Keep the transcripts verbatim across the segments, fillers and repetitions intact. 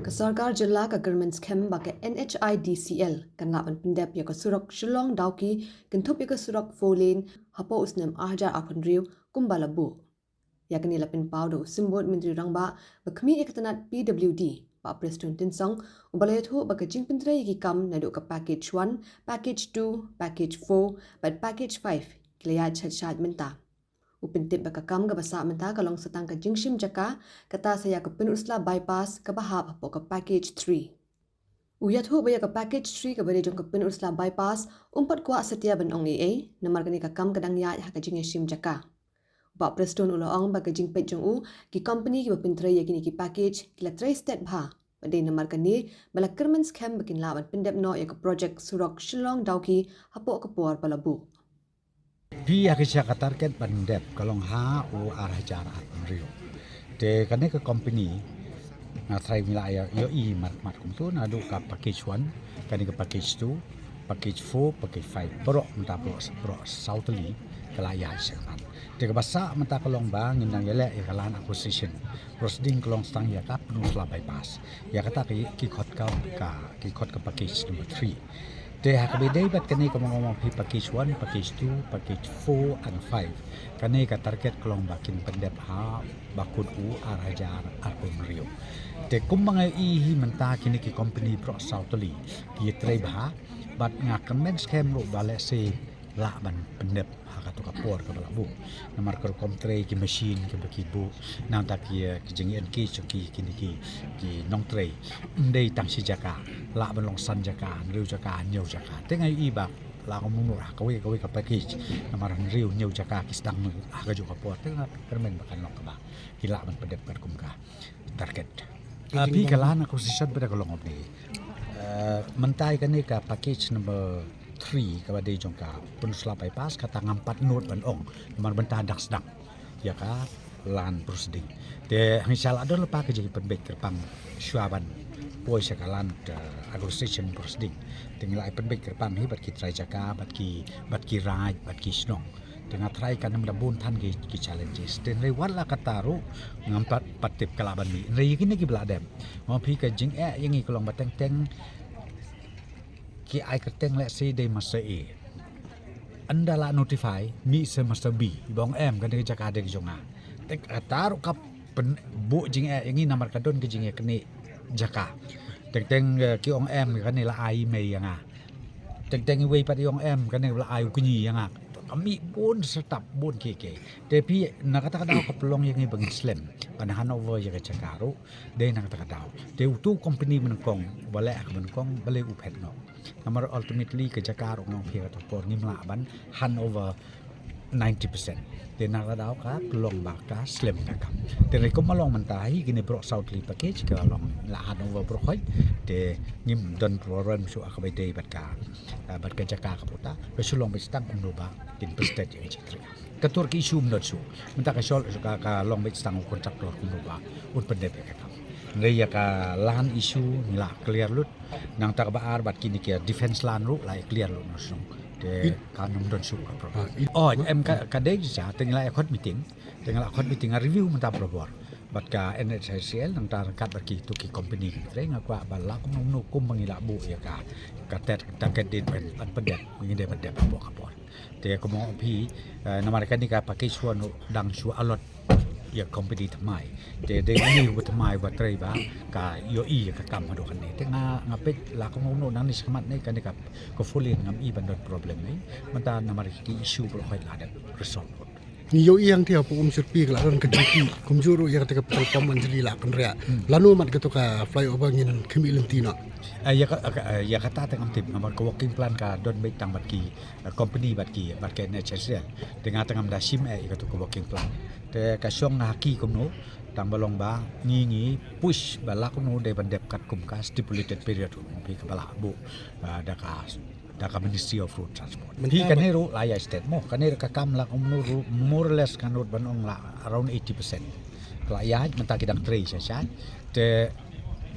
Ka sorkar jylla ka kyrmen skhem ba ka N H I D C L kan lah ban pyndep ïa ka surok Shillong Dawki, kynthup ïa ka surok four lane hapoh u snem ar hajar arphew hynriew kumba la buh. Ïa kane la pynpaw da u Symbud Myntri Rangbah ba khmih ïa ka tnat P W D, Bah Prestone Tynsong, uba la ïathuh ba ka jingpyntrei ïa ki kam naduh ka package one, package two, package four bad package five ki la ïaid shait shait mynta. U pyntip ba ka kam kaba sah mynta ka long sa tang ka jingshim jaka, kata sa ïa ka Pynursla Bypass kaba hap hapoh ka package three. U ïathuh ba ïa ka package three kaba dei jong ka Pynursla Bypass, um pat kwah satia ban ong ei ei, namar kane ka kam ka dang ïaid ha ka jingïashim jaka. Bah Prestone u la ong ba ka jingpeit jong u, ki company kiba pyntrei ïa kine ki package ki la trei stet bha. Ba dei namar kane ba la kyrmen skhem ba kin lah ban pyndep noh ïa ka project surok Shillong Dawki hapoh ka por ba la buh. Phi, ha ka sha ka target ban dep ka long ha u ar hajar arphew hynriew. Te kane ka company nga tharai ngi la ïa, ïohi markhmat kumto, naduh ka package one, kane ka package two, package four, package five, baroh mynta baroh, baroh saw tylli ka la ïaid sha kane. Te kaba sah mynta ka long ba ngin nang ïaleh ïa ka land acquisition proceeding, ka long sa tang ïa ka Pynursla Bypass. Ïa kata ki, ki khot ka, ka, ki khot ka package number three. Te ha kaba ïadei bad kane, kumba nga ong ma phi, package one, package two, package four and five, kane ka target ka long ba kin pyndep ha ba kut u ar hajar arphew hynriew. Te kumba nga ïohi hi mynta, kine ki company baroh saw tylli ki ïatrei bha, bad nga kyrmen skhem ruh ba lehse lah ban pyndep ha kato ka por kaba la buh. Namar ka rukom trei, ki machine kiba ki buh, nangta ki, eh, ki jingïaengage jong ki, kine ki, ki nongtrei, ym dei tang shi jaka, lah ban long san jaka, hynriew jaka, hynñiew jaka. Te nga ïohi ba la kumno ha kawei kawei ka package, namar hynriew hynñiew jaka ki sdang ha kajuh ka por. Te nga kyrmen ba kan long kaba ki lah ban pyndep katkum ka target. Ki, ah, phi, jingdon ka land acquisition pat ka long kumne. Eh, mynta ïa kane ka package number three kaba dei jong ka Pynursla Bypass, kata ngam pat nud ban ong namar mynta dang sdang ïa ka land proceeding. Te ngi sa la don lypa ka jingpynbeit kyrpang shuwa ban poi sha ka land, eh, acquisition proceeding. Te ngi la pynbeit kyrpang hi bad ki trai jaka, bad ki, bad ki raid, bad ki shnong. Te nga tharai kan ym da bun than ki, ki challenges. Te hynrei wat la katta ruh ngam pat, pat tip ka lah ban mih. Hynrei ïa kine kiba la dep, ma phi, ka jingeh ïa ngi ka long ba teng teng ki ai kyrteng lehse dei master A. Ynda la notify, mih sa master B, ba ong em kane ka jaka dei ka jong nga. Te kata ruh ka pyn-, buh jingeh ïa ngi namar ka don ka jingeh kane jaka. Teng teng, eh, ki ong em kane la ai mei ïa nga. Teng teng iwei pat i ong em kane la ai u kñi ïa nga. Ka mih bun step, bun kiei kiei. Te phi, na kata ka daw ka pynlong ïa ngi ba ngin slem ban hand over ïa ka jaka ruh. Dei na kata ka daw. Te uto u company ba nyngkong, ba leh ha kaba nyngkong, balei u phet noh? Namar ultimately ka jaka ruh nga ong phi, ha kato ka por ngim lah ban hand over ninety percent. Te na kata ka daw ka pynlong ba ka slem ka kam. Te hynrei kumba long mynta hi, kine baroh saw tylli package ka long la hand over baroh khoit. Te ngim don problem shuh ha kaba ïadei bad ka, ah, bad ka jaka ka pota. Ka shu long beit tang kumno ba kin pynstet ïa ka jingtrei. Ka tur ka issue ym don shuh. Mynta ka shol ka, ka long beit tang u contractor kumno ba un pyndep ïa ka kam. Hynrei ïa ka land issue ngi la clear lut. Nangta kaba ar bad kine ki defense land ruh la clear lut noh shnong. Te, it, kan ym don shuh ka problem. Ah, it, oh, em ka, ka dei shisha, te ngi la ïa khot meeting, te ngi la khot meeting, nga review mynta barabor bad ka N H I D C L, nangta ryngkat bad kito ki company ki trei, nga kwah ba la kumno kumno kumba ngi la buh ïa ka, ka tar-, target date ban, ban pyndep, ngi dei ban dep hapoh ka por. Te kumba ong phi, eh, namar kane ka package one ruh dang shu allot ïa company thymmai. Te dei une uba thymmai uba trei ba ka ïohi ïa ka kam haduh kane. Te nga, nga peit la kumno kumno nangne shakhmat ne kane ka, ka four lane ngam i ban don problem ne. Mynta namar ki issue baroh khoit la dep resolve. Ngi ïohi hangtei hapoh Umshyrpi ka la don ka jingkit kumjuh ruh ïa kata ka petrol pump Anjali la kynriah. Hmm. Lano mat kato ka flyover ngin khmih lynti noh? Eh, ïa ka, ka, eh, ïa kata te ngam tip namar ka working plan ka don beit tang bad ki, eh, company bad ki, bad ka N H I D C L. Te nga te ngam da shim eh ïa kato ka working plan. Te ka shong ha ki kumno, tang ba long ba ngi, ngi push ba la kumno dei ban dep katkum ka stipulated period kumno phi kaba la buh, eh, da ka, da ka Ministry of Road Transport. Mynta hi kane ruh la ïa stet mo, kane ruh ka kam la kumno ruh more or less kan ruh ban ong la around eighty percent. La ïa mynta ki dang trei sha sha. Te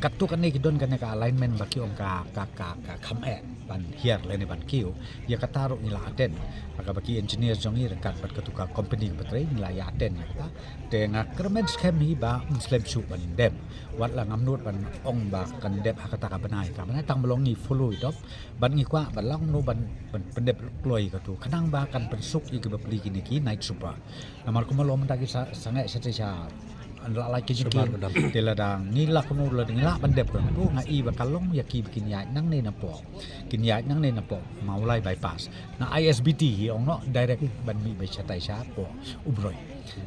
Katto katne ki don kane ka alignment ba ki ong ka, ka, ka, ka kham eh ban hiar lane ban kiew. Ïa kata ruh ngi la attend. Ba ka ba ki engineer jong ngi ryngkat bad katu ka company kaba trei ngi la ïa attend ïa kata. Te nga kyrmen skhem hi ba ym slem shuh ban dem. Wat la ngam nud ban ong ba kan dep ha kata ka bnai ka bnai tang ba long ngi follow it up. Ban ngi kwah ba long no ban, ban pyndep kloi katu. Khnang ba kan pynsuk ïa ki bapli kine ki night super. Namar kumba long mynta ki sa, sangeh sa te sa an la lai ki jingki. Te lada ngi la kumno lada ngi la ban dep katu nga i ba ka long ïa ki ba kin ïaid nangne napoh. Kin ïaid nangne napoh Mawlai bypass. Na I S B T hi ong noh direct ban mih ba shatai shapoh Umroi.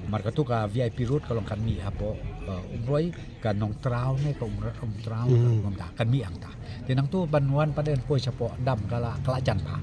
Namar katu ka V I P road ka long kan mih hapoh, eh, Umroi, ka Nongtraw ne ka Umra-, Umtraw, hmm, kumta kan mih hangta. Te nangtu ban wan pat de poi shapoh dam ka la, ka la jan bha.